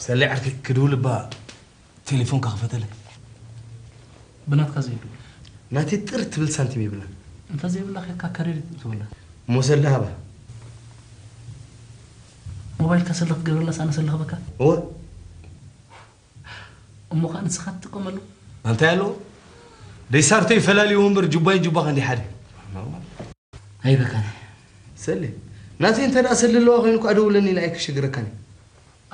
ሰሌ ዓርኪ ክድውል እባ ቴሌፎንካ ክፈተለይ። ብናትካ ዘይብሉ። ናተይ ጥር ትብል ሳንቲም የብላን። እንተ ዘይብላ ኬድካ ከሬዲት ትብላ። እሞ ሰለ ሃባ። ሞባይልካ ሰለ ክትገብረላስ ኣነ ሰለ ክበካ? እወ። እሞ ኸኣ ንስኻ ትጥቀመሉ? ኣንታይ ኣለዎ? ደይ ሳርቶይ ፈላልይዎ እምበር ጁባይን ጁባኻን ደይ ሓደ። ኣይበካን። ሰሌ፣ ናተይ እንተ ደኣ ሰለ ኣለዋ ኮይኑ ከኣ ደውለኒ ኢለ ኣይክሽግረካን እዩ።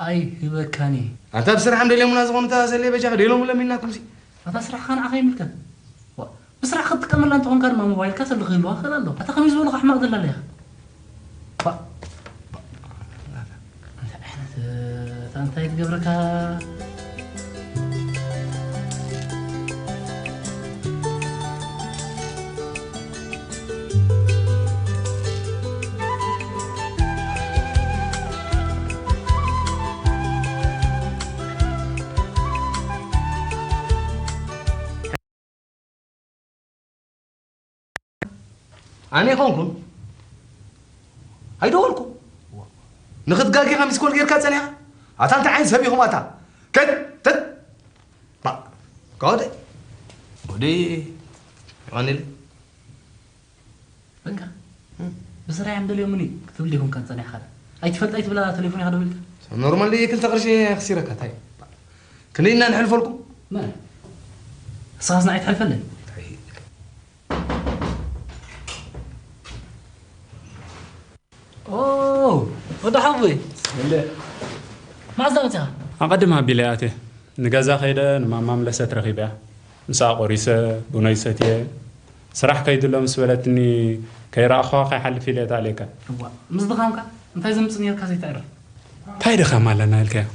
ኣይህበካን እየ። ኣንታ ብስራሕ እም ደልዮምና ዝኾኑ እታ ሰሌ በጃኻ ደልዮም ለሚንናኩምሲ። ኣታ ስራሕኻ ንዓኻ ይምልከት። ዋ፣ ብስራሕ ክትጥቀመላ እንተኾንካ ድማ ሞባይልካ ሰለ ክህልዋ ክኽእል ኣለዎ። ኣታ ከመይ ዝበልኻ ኣሕማቕ ደላላ ኢኻ። ባ-፣ ባ-፣ እንታይ ዓይነት፣ እታ እንታይ ትገብረካ? ኣነ ይኾንኩን ኣይደወልኩ። ንኽትጋጊኻ ሚስኮል ጌርካ ጸኒኻ። ኣታ እንታይ ዓይነት ሰብ ኢኹም ኣታ? ከድ-፣ ተድ-፣ ባ-፣ ከወደ-፣ ወደ-፣ ይቐንል። በቃ፣ ብስራሕ እዮም ደልዮምኒ ክትብል ዲኹም ካን ጸኒሕካ? ኣይትፈልጥ ኣይትብላ ቴሌፎን ኢኻ ደዊልካ? ኖርማል ድየ ክልተ ቅርሺ ክሲረካ፣ እንታይ? ክንደይ ኢና ንሕልፈልኩም? መን? ንስኻስ ንዓይ ትሕልፈለይ? እንታይ? ኦ፣ ወዲ ሓወይ። እንደ መዓዝ ዳ መጺኻ? ኣቐድም ኣቢለ ኣትየ። ንገዛ ከይደ ንማማ ምለሰት ረኺበያ። ምስኣ ቆሪሰ፣ ቡኖይ ሰትየ። ስራሕ ከይድሎ ምስ በለትኒ፣ ከይረኣኹኻ ከይሓልፍ ኢለ እየ ተኣልየካ። እዋ፣ ምስ ድኻምካ እንታይ ዘምጽእ ኔርካ ዘይተዕርፍ? እንታይ ድኻም ኣለና ኢልካዮ?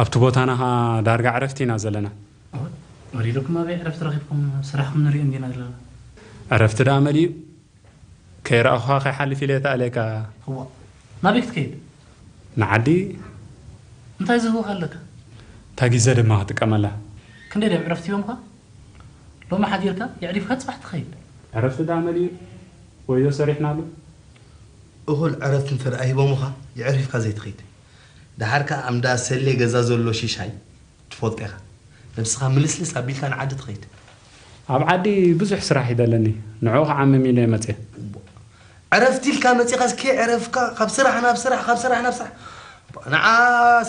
ኣብቲ ቦታና ኸኣ ዳርጋ ዕረፍቲ ኢና ዘለና። እወ፣ ወሪዱኩም ኣበይ ዕረፍቲ ረኺብኩም? ስራሕኩም ንሪኦ እንዲና ዘለና። ዕረፍቲ ደኣ መሊኡ። ከይረኣኹኻ ከይሓልፍ ኢለ ተኣልየካ። እዋ፣ ናበይ ክትከይድ? ንዓዲ። እንታይ ዝህቡኻ ኣለካ? እታ ግዜ ድማ ክጥቀመላ። ክንደይ ድዮም ዕረፍቲ ሂቦምኻ? ሎሚ ሓዲርካ የዕሪፍካ ጽባሕ ትኸይድ። ዕረፍቲ ደኣ መሊኡ ወዮ ሰሪሕናሉ። እኹል ዕረፍቲ እንተ ደኣ ሂቦምኻ የዕሪፍካ ዘይትኸይድ። ደሓር ከኣ ኣምዳ ሰሌ ገዛ ዘሎ ሺሻይ ትፈልጦ ኢኻ። ነብስኻ ምልስልስ ኣቢልካ ንዓዲ ትኸይድ። ኣብ ዓዲ ብዙሕ ስራሕ እዩ ዘለኒ። ንዕኡ ክዓምም ኢለ እየ መጽየ። ዕረፍቲ ኢልካ መጺኻስ ከይዕረፍካ ካብ ስራሕ ናብ ስራሕ፣ ካብ ስራሕ ናብ ስራሕ። ንዓ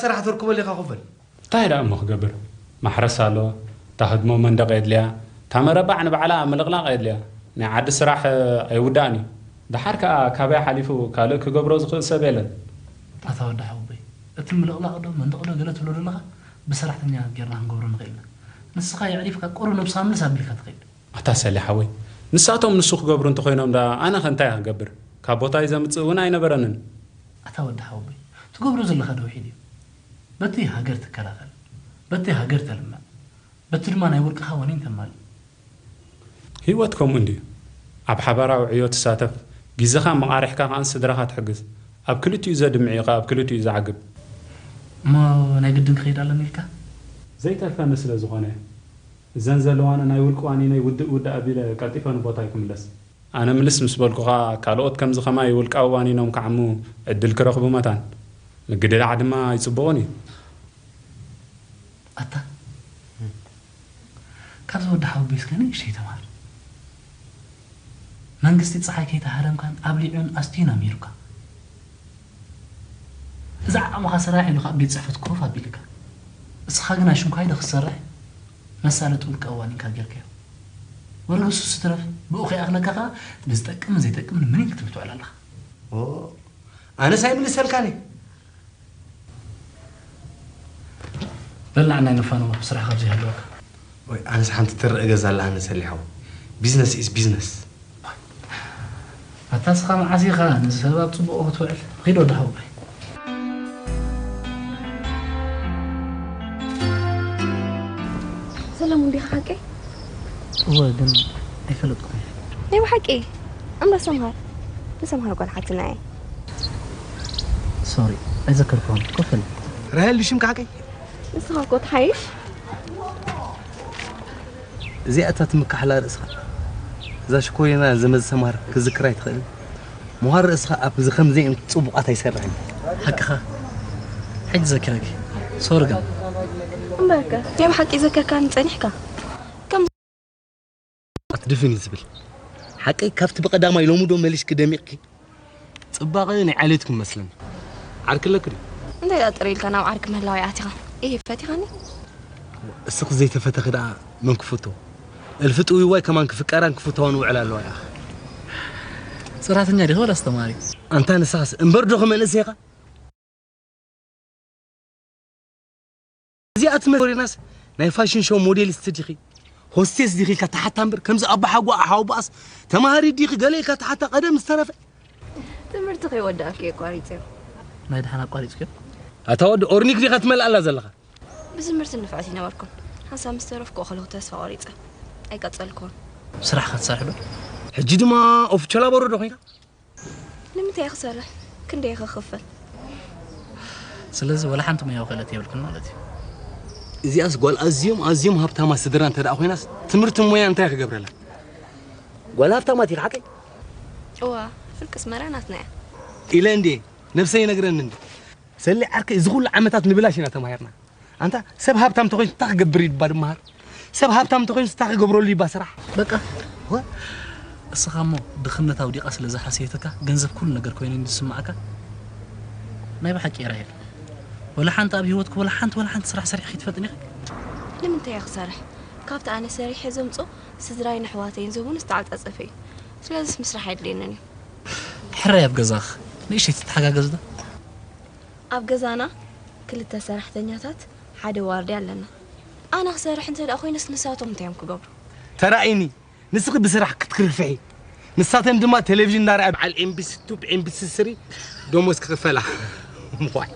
ስራሕ ተርክበሉ ኢኻ ክፈል። እንታይ ደኣ እሞ ክገብር? ማሕረስ ኣሎ፣ እታ ህድሞ መንደቕ የድልያ፣ እታ መረባዕ ንባዕላ ምልቕላቕ የድልያ። ናይ ዓዲ ስራሕ ኣይውዳእን እዩ። ደሓር ከኣ ካበይ ሓሊፉ ካልእ ክገብሮ ዝኽእል ሰብ የለን። ኣታ ወዲ ሓወቦይ፣ እቲ ምልቕላቕ ዶ መንደቕ ዶ ገለ ትብሎ ዘለኻ ብሰራሕተኛ ጌርና ክንገብሮ ንኽእል ኢና። ንስኻ የዕሪፍካ ቁሩብ ነብስኻ ምልስ ኣቢልካ ትኸይድ። ኣታ ሰሌ ሓወይ፣ ንሳቶም ንሱ ክገብሩ እንተኾይኖም ደኣ ኣነኸ እንታይ እየ ክገብር? ካብ ቦታይ ዘምጽእ እውን ኣይነበረንን። ኣታ ወዲ ሓወቦይ፣ ትገብሮ ዘለኻ ዶ ውሒድ እዩ? በቲ ሃገር ትከላኸል፣ በቲ ሃገር ተልምዕ፣ በቲ ድማ ናይ ውልቅኻ ዋኒን ተማልእ። ህይወት ከምኡ እንድዩ። ኣብ ሓባራዊ ዕዮ ትሳተፍ፣ ግዜኻ መቓርሕካ ከኣ ንስድራኻ ትሕግዝ። ኣብ ክልቲኡ ዘድምዕ እዩ ከኣ ኣብ ክልቲኡ ዘዓግብ። እሞ ናይ ግድን ክኸይድ ኣለኒ ኢልካ? ዘይተርፈኒ ስለ ዝኾነ፣ እዘን ዘለዋኒ ናይ ውልቂ ዋኒነይ ውድእ ውድእ ኣቢለ ቀልጢፈ ንቦታይ ክምለስ። ኣነ ምልስ ምስ በልኩኻ፣ ካልኦት ከምዚ ኸማይ ውልቃዊ ዋኒኖም ክዓሙ ዕድል ክረኽቡ መታን። ምግድዳዕ ድማ ኣይጽቡቕን እዩ። ኣታ፣ ካብዚ ወዲ ሓወቦይ እስከ ንእሽተይ ተምሃር። መንግስቲ ጸሓይ ከይተሃረምካን ኣብሊዑን ኣስትዩን ኣሚሩካ። እዚ ዓቕምኻ ስራሕ ኢሉ ካብ ቤት ጽሕፈት ኮፍ ኣቢልካ። እስኻ ግን ኣሽንኳይ ዶ ክትሰርሕ መሳለጢ ውልቃዊ ዋኒንካ ጌርካዮ። ወረ ንሱ ስትረፍ፣ ብኡ ከይኣኽለካ ኸኣ ንዝጠቅምን ዘይጠቅምን ምኒን ክትብል ትውዕል ኣለኻ። ኦ፣ ኣነስ ኣይምልሰልካን እየ። በል ንዓናይ ንፋነዎ፣ ስራሕ ካብ ዘይሃለወካ። ወይ፣ ኣነስ ሓንቲ ትረአ ገዛ ኣለሃኒ ሰሊሖም። ቢዝነስ ኢዝ ቢዝነስ። ኣታ ስኻ መዓስ ኢኻ ንሰብ ኣብ ጽቡቕ ክትውዕል? ኺድ ወዲ ሓወቦይ። ሰለሙን ዲኻ ሓቀይ? እወ፣ ግን ኣይፈለጥኩን። ናይ ብሓቂ? እምበር ሰምሃር፣ ንሰምሃር ጓል ሓትና እየ። ሶሪ፣ ኣይዘከርኩዎን። ኮፍ በል። ራሄል ድዩ ሽምካ ሓቀይ? ንስኻ እኮ ትሓይሽ። እዚኣ እታ ትምካሕላ ርእስኻ። እዛ ሽኮሪና ዘመድ ሰምሃር ክዝክራ ኣይትኽእልን። ምዃን ርእስኻ ኣብ እዚ ከምዚኦም ጽቡቓት ኣይሰርሕን። ሓቅኻ። ሕጂ ዘኪረኪ። ሶሪ ግን እምበርከ ናይ ብሓቂ ዘከርካኒ ጸኒሕካ። ከም ኣትድፍን እዩ ዝብል ሓቀይ ካብቲ ብቐዳማይ ሎሚ ዶ መሊሽኪ ደሚቕኪ? ጽባቐ ናይ ዓሌትኩም መስለኒ። ዓርኪ ኣለኪ ድዩ? እንታይ ደኣ ጥር ኢልካ ናብ ዓርኪ ምህላወይ ኣቲኻ? ኢሂ፣ ፈቲኻኒ? እስኺ ዘይተፈተኺ ደኣ መን ክፈቶ? እልፊ ጥውይዋይ ከማን ክፍቀራን ክፍተዋን ውዕል ኣለዋ ኢኻ። ሰራሕተኛ ዲኺ ወላ ኣስተማሪ? ኣንታ ንስኻስ እምበር ዶ ክመንእስ ኢኻ? እዚኣ ትመስል ወሬናስ ናይ ፋሽን ሾው ሞዴሊስት ዲኺ? ሆስቴስ ዲኺ ኢልካ ተሓታ እምበር ከምዚ ኣባሓጎ ኣሓውባኣስ ተማሃሪ ዲኺ ገለ ኢልካ ተሓታ ቀደም ዝተረፈ። ትምህርቲ ከይወዳእኩ እየ ኣቋሪጸ። ናይ ደሓን ኣቋሪጽክዮ? ኣታ ወዲ ኦርኒክ ዲኻ ትመልኣላ ዘለኻ? ብትምህርቲ ንፍዕቲ ነበርኩን ሓንሳብ ምስ ተረፍኩ ከለኹ ተስፋ ቆሪጸ ኣይቀጸልኩን። ስራሕ ከትሰርሕ ዶ? ሕጂ ድማ ኦፊቸላ በሮ ዶ ኮይንካ? ንምንታይ እየ ክሰርሕ? ክንደይ እየ ክኽፈል? ስለዚ ወላ ሓንቲ ሞያዊ ክእለት የብልክን ማለት እዩ። እዚኣስ ጓል ኣዝዮም ኣዝዮም ሃብታማ ስድራ እንተ ደኣ ኮይናስ ትምህርቲ ሞያ እንታይ ክገብረላ? ጓል ሃብታማት ኢኻ ሓቀይ? እዋ፣ ፍርቂ ኣስመራ ናትና እያ። ኢለ እንዴ ነብሰይ ይነግረኒ እንዴ። ሰሊ ዓርከይ እዚ ኩሉ ዓመታት ንብላሽ ኢና ተማሂርና። ኣንታ ሰብ ሃብታም ተኾይኑ እንታይ ክገብር እዩ ድባ ድመሃር? ሰብ ሃብታም ተኾይኑ እንታይ ክገብረሉ ይባ ስራሕ? በቃ ወ- እስኻ እሞ ድኽነት ኣውዲቓ ስለ ዝሓሰየትካ ገንዘብ ኩሉ ነገር ኮይኑ እንድስማዓካ ናይ ብሓቂ ራሄል ወላ ሓንቲ ኣብ ህይወትኩ ወላ ሓንቲ ወላ ሓንቲ ስራሕ ሰሪሕ ከይትፈልጥን ኢኻ። ንምንታይ እየ ክሰርሕ? ካብቲ ኣነ ሰሪሐ ዘምጾ ስድራይን ኣሕዋተይን ዘቡን ዝተዓጻጸፈ እዩ። ስለዚስ ምስራሕ ኣይድልየንን እዩ። ሕራይ ኣብ ገዛኽ ንእሽተይ ትተሓጋገዝ ዶ? ኣብ ገዛና ክልተ ሰራሕተኛታት ሓደ ዋርድያ ኣለና። ኣነ ክሰርሕ እንተ ደኣ ኮይነስ ንሳቶም እንታይ እዮም ክገብሩ? ተራእይኒ ንስኺ ብስራሕ ክትክርፍሒ ንሳተን ድማ ቴሌቪዥን እንዳረኣ በዓል ኤምቢሲ ቱ ኤምቢሲ ስሪ ደሞዝ ክኽፈላ። እምቧይ።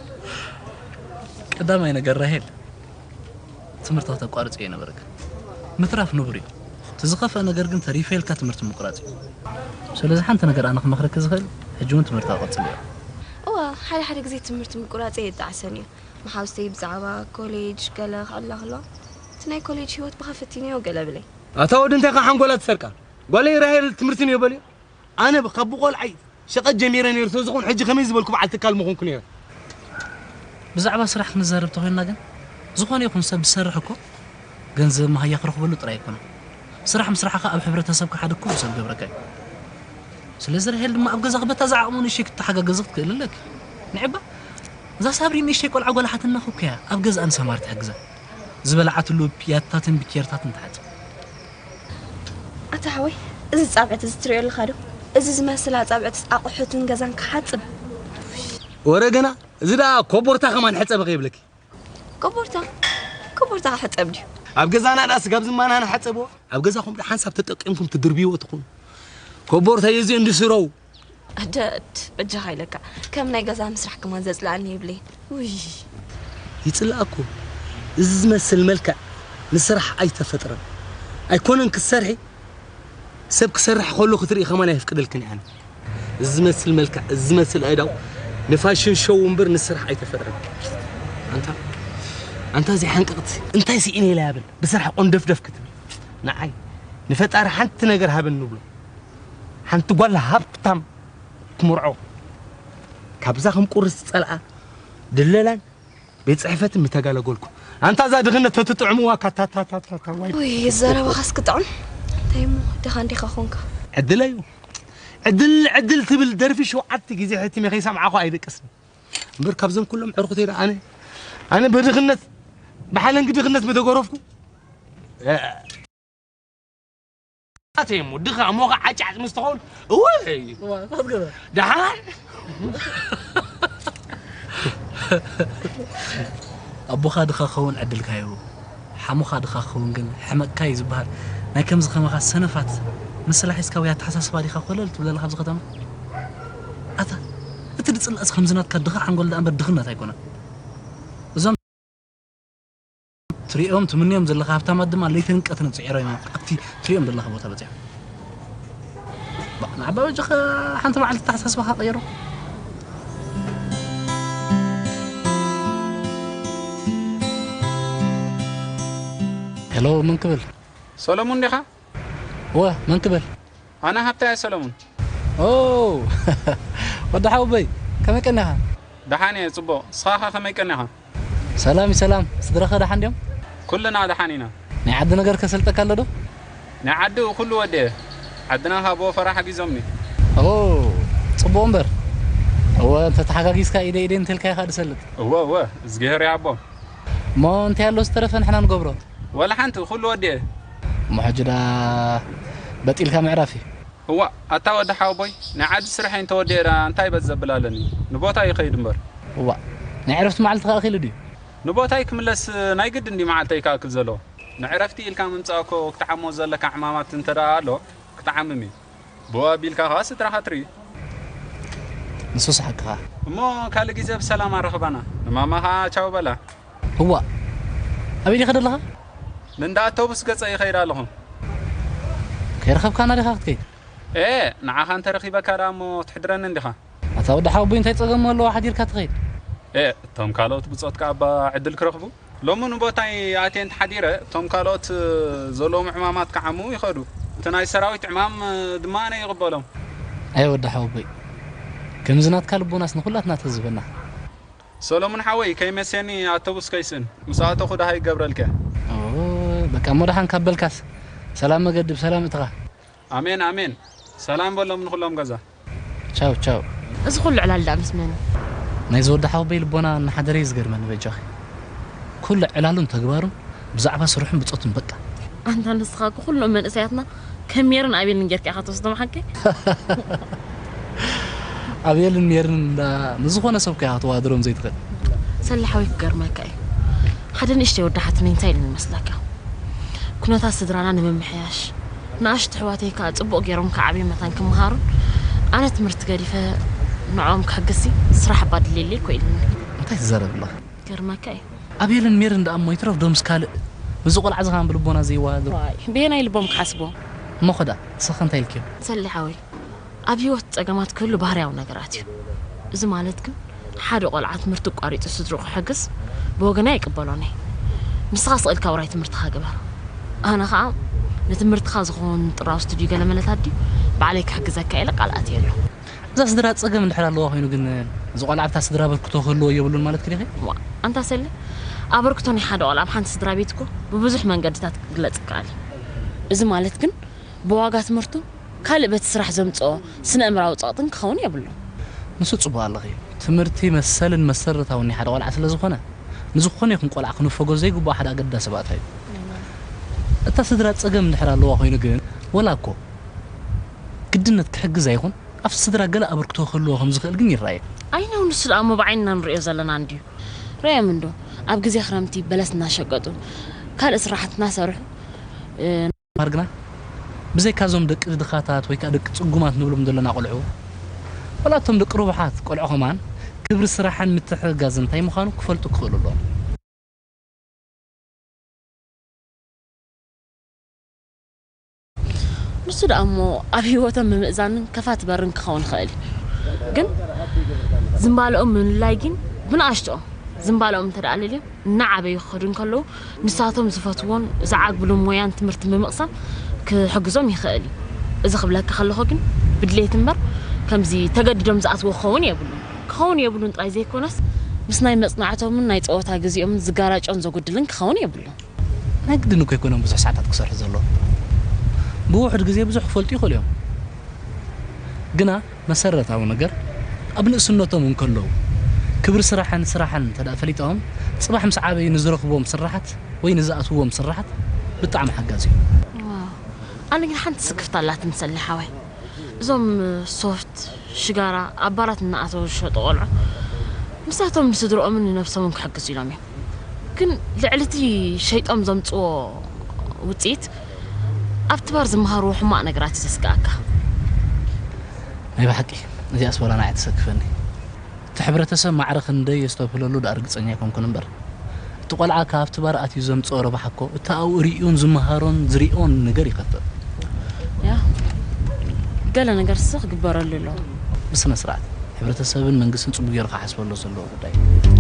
ቀዳማይ ነገር ራሄል ትምህርትኻ ተቋርጽ እየ ነበረካ ምትራፍ ንቡር እዩ። እቲ ዝኸፍአ ነገር ግን ተሪፈ ኢልካ ትምህርቲ ምቁራጽ እዩ። ስለዚ ሓንቲ ነገር ኣነ ክመኽረኪ ዝኽእል ሕጂ እውን ትምህርትኻ ቀጽል እያ። እዋ ሓደ ሓደ ግዜ ትምህርቲ ምቁራጽ የጣዕሰን እዩ። መሓውስተይ ብዛዕባ ኮሌጅ ገለ ክዕላ ከለዋ እቲ ናይ ኮሌጅ ህይወት ብኸፈትንዮ ገለ ብለይ። ኣታ ወዲ እንታይ ከ ሓንጎላ ትሰርቃ? ጓለይ ራሄል ትምህርቲ ንዮ በልዮ። ኣነ ካብ ብቆልዓይ ሸቐጥ ጀሚረ ነይሩ ስለዝኾን ሕጂ ከመይ ዝበልኩ በዓል ትካል ምኾንኩ ነይረ። ብዛዕባ ስራሕ ክንዛረብ ተኾይንና ግን ዝኾነ ይኹን ሰብ ዝሰርሕ እኮ ገንዘብ መሃያ ክረኽበሉ ጥራይ ኣይኮነን። ስራሕ ምስራሕኻ ኣብ ሕብረተሰብካ ሓደ ክቡር ሰብ ገብረካ እዩ። ስለዚ ራሄል ድማ ኣብ ገዛኺ በታ ዝዓቕሙ ንእሽተይ ክትተሓጋገዚ ክትክእል ኣለኪ። ንዕባ እዛ ሳብሪ ንእሽተይ ቆልዓ ጓል ሓትነኺ እኮ እያ ኣብ ገዝኣ ንሰማር ትሕግዛ። ዝበልዓትሉ ፒያታትን ቢኬርታትን ትሓጽብ። ኣታ ሓወይ እዚ ጻብዕት እዚ ትሪኦ ኣለኻ ዶ? እዚ ዝመስል ኣጻብዕትስ ኣቑሑትን ገዛን ክሓጽብ። ወረ ገና እዚ ደኣ ኮቦርታ ከማን ሕጸቢ ከይብለኪ። ኮቦርታ ኮቦርታ ክሕጸብ ድዩ? ኣብ ገዛና ደኣ ስጋብ ዝማና ንሓጸቦ ኣብ ገዛኹም ደኣ ሓንሳብ ተጠቂምኩም ትድርብይዎ ትኹኑ። ኮቦርታ የዚ እንድስረው ኣደድ በጃኻ ኢለካ ከም ናይ ገዛ ምስራሕ ከማን ዘጽልኣኒ የብለይን። ውይ ይጽላእኩ። እዚ ዝመስል መልክዕ ንስራሕ ኣይተፈጥረን። ኣይኮነን ክትሰርሒ ሰብ ክሰርሕ ከሎ ክትርኢ ከማን ኣይፍቅደልክን እየ ኣነ። እዚ ዝመስል መልክዕ እዚ ዝመስል ኣእዳው ንፋሽን ሾው እምበር ንስራሕ ኣይተፈጥረን። ኣንታ ኣንታ እዚ ሓንቀቕቲ እንታይ ስኢነ ኢላ ያብል ብስራሕ ቆንደፍደፍ ክትብል ንዓይ ንፈጣሪ ሓንቲ ነገር ሃበን ንብሎ ሓንቲ ጓል ሃብታም ክምርዖ ካብዛ ከም ቁርስ ጸልኣ ድለላን ቤት ጽሕፈትን ምተጋለገልኩ ኣንታ እዛ ድኽነት ተትጥዕምዋ ካታታታታታ ዋይ ውይ ዘረባኻስ ክጥዑም እንታይ እሞ ድኻ እንዲኻ ኾንካ ዕድለዩ ዕድል ዕድል ትብል ደርፊ ሸውዓተ ግዜ ሕቲመ ከይሰምዓኹ ኣይደቅስን እምበር ካብዞም ኩሎም ዕርኩተይ ኣነ ኣነ ብድኽነት ብሓለንጊ ድኽነት ምተገረፍኩ ኣተይ እሞ ድኻ እሞ ኸዓ ዓጫጭ ምስ ትኸውን እወ እዋ፣ እንታይ ትገብር? ደሓን ኣቦኻ ድኻ ክኸውን ዕድልካ ይህቡ ሓሙኻ ድኻ ክኸውን ግን ሕመቅካ እዩ ዝበሃል ናይ ከምዚ ከማኻ ሰነፋት ንስላ ሒዝካ ወይ ኣተሓሳስባ ዲኻ ኮለል ትብለላ ካብዚ ከተማ ኣታ እቲ ድፅላእስ ከምዚ ናትካ ድኻ ሓንጎል ደኣ እምበር ድኽነት ኣይኮነን እዞም ትሪኦም ትምንዮም ዘለኻ ሃብታማት ድማ ለይትን ቀትርን ፅዒሮም እዮም ኣብቲ ትሪኦም ዘለኻ ቦታ በፂሖም። ባ- ንዓባ በጃኻ ሓንቲ መዓልቲ ተሓሳስባኻ ቀይሮ። ሄሎ መን ክብል? ሰሎሙን ዲኻ? እወ መን ክብል? ኣነ ሃብታይ ሰለሙን። ኦ ወዲ ሓውበይ ከመይ ቀኒኻ? ደሓን እየ ጽቡቕ። ንስኻ ከ ከመይ ቀኒኻ? ሰላም ሰላም፣ ስድራኸ ደሓን ድዮም? ኩልና ደሓን ኢና። ናይ ዓዲ ነገር ከሰልጠካ ኣሎ ዶ? ናይ ዓዲ ኩሉ ወዲኤ። ዓድና ካብ ወፈራ ሓጊዞምኒ። ኦ፣ ጽቡቕ እምበር። እወ፣ እንተ ተሓጋጊዝካ ኢደ ኢደ እንተልካ ኢኻ ድሰልጥ። እወ እወ፣ እዝግሄር ይሃቦም። እሞ እንታይ ኣሎ ዝተረፈ ንሕና ንገብሮ? ወላ ሓንቲ፣ ኩሉ ወዲኤ። እሞ ሕጂ ደኣ በጢልካ ምዕራፍ እዩ። እዋእ ኣታ ወዲ ሓወቦይ ናይ ዓዲ ስርሐይ እንተወዲኤ ደኣ እንታይ በል ዘብል ኣለኒ ንቦታይ ይኸይድ እምበር። እዋእ ናይ ዕረፍቲ መዓልቲ ኸኣ ኣኺሉ ድዩ? ንቦታይ ክምለስ ናይ ግድን ድዩ መዓልተይ ክኣክል ዘለዎ? ንዕረፍቲ ኢልካ ምምጻእ እኮ ክትዓሞ ዘለካ ዕማማት እንተ ደኣ ኣሎ ክትዓምም እዩ። ብኡ ኣቢልካ ኸኣ ስድራኻ ትርኢ። ንሱስ ሓቅኻ። እሞ ካልእ ግዜ ብሰላም ኣራኽባና። ንማማ ኸኣ ቻው በላ። እዋእ ኣበይ ዲኻ ዘለኻ? ንእንዳ ኣቶቡስ ገጸ ይኸይድ ኣለኹ። ከይረኸብካና ዲኻ ክትከይድ? ኤእ ንዓኻ እንተ ረኺበካ ደኣ እሞ ክትሕድረኒ እንዲኻ። ኣታ ወዲ ሓወቦይ እንታይ ጸገም ኣለዎ ሓዲርካ ትኸይድ? ኤእ እቶም ካልኦት ብጾትካ እባ ዕድል ክረኽቡ? ሎሚ ንቦታይ ኣትየ እንተ ሓዲረ እቶም ካልኦት ዘለዎም ዕማማት ክዓምው ይኸዱ። እቲ ናይ ሰራዊት ዕማም ድማ ኣነ ይቕበሎም። ኣየ ወዲ ሓወቦይ ከምዚ ናትካ ልቦናስ ንኹላትና ተዝበና። ሰሎሙን ሓወይ ከይመሴኒ ኣተቡስ ከይስእን ምስ ኣተኹ ደሃይ ይገብረልከ። ኦ በቃ እሞ ደሓን ካብ በልካስ ሰላም መገዲ ብሰላም እትኻ። ኣሜን ኣሜን ሰላም በሎም ንኹሎም ገዛ። ቻው ቻው። እዚ ኩሉ ዕላል ደኣ ምስ መን እዩ? ናይዚ ወዲ ሓወቦይ ልቦና እናሓደረ እዩ ዝገርመኒ በጃኺ። ኩሉ ዕላሉን ተግባሩን ብዛዕባ ስርሑን ብጾቱን በቃ። ኣንታ ንስኻ እኮ ኩሎም መንእሰያትና ከም ሜርን ኣቤልን ጌርካ ኢኻ ትወስዶም ሓቀይ? ኣቤልን ሜርን እንዳ ንዝኾነ ሰብ እኮ ኢኻ ክትወዳድሮም ዘይትኽእል። ሰሌ ሓወይ ክገርመካ እዩ። ሓደ ንእሽተይ ወዲ ሓትነይ እንታይ ኢሉኒ መስለካ? ኩነታት ስድራና ንምምሕያሽ ንኣሽቱ ኣሕዋተይ ከኣ ጽቡቕ ገይሮም ክዓብዩ መታን ክመሃሩን ኣነ ትምህርቲ ገዲፈ ንዕኦም ክሕግዝሲ ስራሕ እባ ኣድልየለይ እኮ ኢሉኒ። እንታይ ትዛረብ ኣለኻ? ይገርመካ እዩ። ኣቤልን ሜርን ደኣ እሞ ይትረፍ ዶ ምስ ካልእ? ምስዚ ቆልዓ እዚ ከኣ ብልቦና ዘይወሃድ። ዋይ በየናይ ልቦም ክሓስብዎ? እሞ ኸ ደኣ ንስኺ ከ እንታይ ኢልክዮ? ሰሌ ሓወይ ኣብ ህይወት ጸገማት ክህሉ ባህርያዊ ነገራት እዩ። እዚ ማለት ግን ሓደ ቆልዓ ትምህርቲ ኣቋሪጹ ስድርኡ ክሕግዝ ብወገነይ ኣይቅበሎን እየ። ንስኻ ስቕ ኢልካ ውራይ ትምህርትኻ ግበር። ኣነ ኸኣ ንትምህርትኻ ዝኸውን ጥራውስቲ ድዩ ገለመለታት ድዩ ባዕለይ ክሕግዘካ ኢለ ቃል ኣትየ ኣለኹ። እዛ ስድራ ጸገም እንድሕር ኣለዋ ኮይኑ ግን እዚ ቆልዓ ኣብታ ስድራ ኣበርክቶ ክህልዎ የብሉን ማለት ክዲኺ? ዋእ ኣንታ ሰሌ ኣበርክቶ ናይ ሓደ ቆልዓ ኣብ ሓንቲ ስድራ ቤት እኮ ብብዙሕ መንገድታት ክግለጽ ይከኣል እዩ። እዚ ማለት ግን ብዋጋ ትምህርቱ ካልእ በቲ ስራሕ ዘምጽኦ ስነ ኣእምራዊ ጸቕጥን ክኸውን የብሉን። ንሱ ጽቡቕ ኣለኺ። ትምህርቲ መሰልን መሰረታውን ናይ ሓደ ቆልዓ ስለ ዝኾነ ንዝኾነ ይኹን ቆልዓ ክንፈጎ ዘይግብኦ ሓደ ኣገዳሲ ባእታ እዩ። እታ ስድራ ጸገም እንድሕር ኣለዋ ኮይኑ ግን ወላ እኮ ግድነት ክሕግዛ ይኹን ኣብቲ ስድራ ገለ ኣበርክቶ ክህልዎ ከም ዝኽእል ግን ይረኣየኒ። ኣይ ነው ንሱ ደኣ እሞ ብዓይንና ንርእዮ ዘለና እንድዩ። ርእዮም እንዶ ኣብ ግዜ ክረምቲ በለስ እናሸቀጡ ካልእ ስራሓት እናሰርሑ ምምሃር ግና ብዘይካ እዞም ደቂ ድኻታት ወይ ከኣ ደቂ ጽጉማት ንብሎም ዘለና ቆልዑ ወላ እቶም ደቂ ርቡሓት ቆልዑ ከማን ክብሪ ስራሕን ምትሕግጋዝን እንታይ ምዃኑ ክፈልጡ ክኽእሉ ኣለዎም። ንሱ ደኣ እሞ ኣብ ህይወቶም ምምእዛንን ከፋቲ በርን ክኸውን ይኽእል እዩ። ግን ዝንባለኦም ምልላይ ግን ብንኣሽትኦም ዝንባለኦም እንተ ደኣ ኣልልዮም እናዓበዩ ክኸዱ እንከለዉ ንሳቶም ዝፈትዎን ዝዓግብሉ ሞያን ትምህርትን ብምቕሳም ክሕግዞም ይኽእል እዩ። እዚ ክብለካ ከለኹ ግን ብድሌት እምበር ከምዚ ተገዲዶም ዝኣትዎ ክኸውን የብሉን። ክኸውን የብሉን ጥራይ ዘይኮነስ ምስ ናይ መጽናዕቶምን ናይ ጸወታ ግዜኦምን ዝጋራጮን ዘጉድልን ክኸውን የብሉን። ናይ ግድን እኮ ኣይኮነን ብዙሕ ሰዓታት ክሰርሑ ዘለዎም። ብውሑድ ግዜ ብዙሕ ክፈልጡ ይኽእሉ እዮም። ግና መሰረታዊ ነገር ኣብ ንእስነቶም እንከለዉ ክብሪ ስራሕን ስራሕን እንተ ደኣ ፈሊጦም ጽባሕ ምስ ዓበዩ ንዝረኽብዎም ስራሓት ወይ ንዝኣትውዎም ስራሓት ብጣዕሚ ሓጋዚ እዩ። ዋው ኣነ ግን ሓንቲ ስክፍታ ኣላትኒ ሰሌ ሓወይ። እዞም ሶፍት፣ ሽጋራ ኣብ ባራት እናኣተዉ ዝሸጡ ቆልዑ ንሳቶም ንስድርኦምን ንነብሶምን ክሕግዙ ኢሎም እዮም። ግን ልዕሊ እቲ ሸይጦም ዘምፅዎ ውፅኢት ኣብቲ ባር ዝመሃርዎ ሕማቕ ነገራት እዩ ዘስግኣካ። ናይ ብሓቂ እዚኣስ ወላ ንዓይ ተሰክፈኒ። እቲ ሕብረተሰብ ማዕረ ክንደይ የስተብህለሉ ደኣ ርግፀኛ ኣይኮንኩን እምበር እቲ ቆልዓ ካብቲ ባር ኣትዩ ዘምፅኦ ረብሓ እኮ እቲ ኣብኡ ሪኡን ዝመሃሮን ዝሪኦን ነገር ይኸፍእ። ያ ገለ ነገርሲ ክግበረሉ ኣለዎ። ብስነ ስርዓት ሕብረተሰብን መንግስትን ፅቡቅ ገይሩ ክሓስበሉ ዘለዎ ጉዳይ እዩ።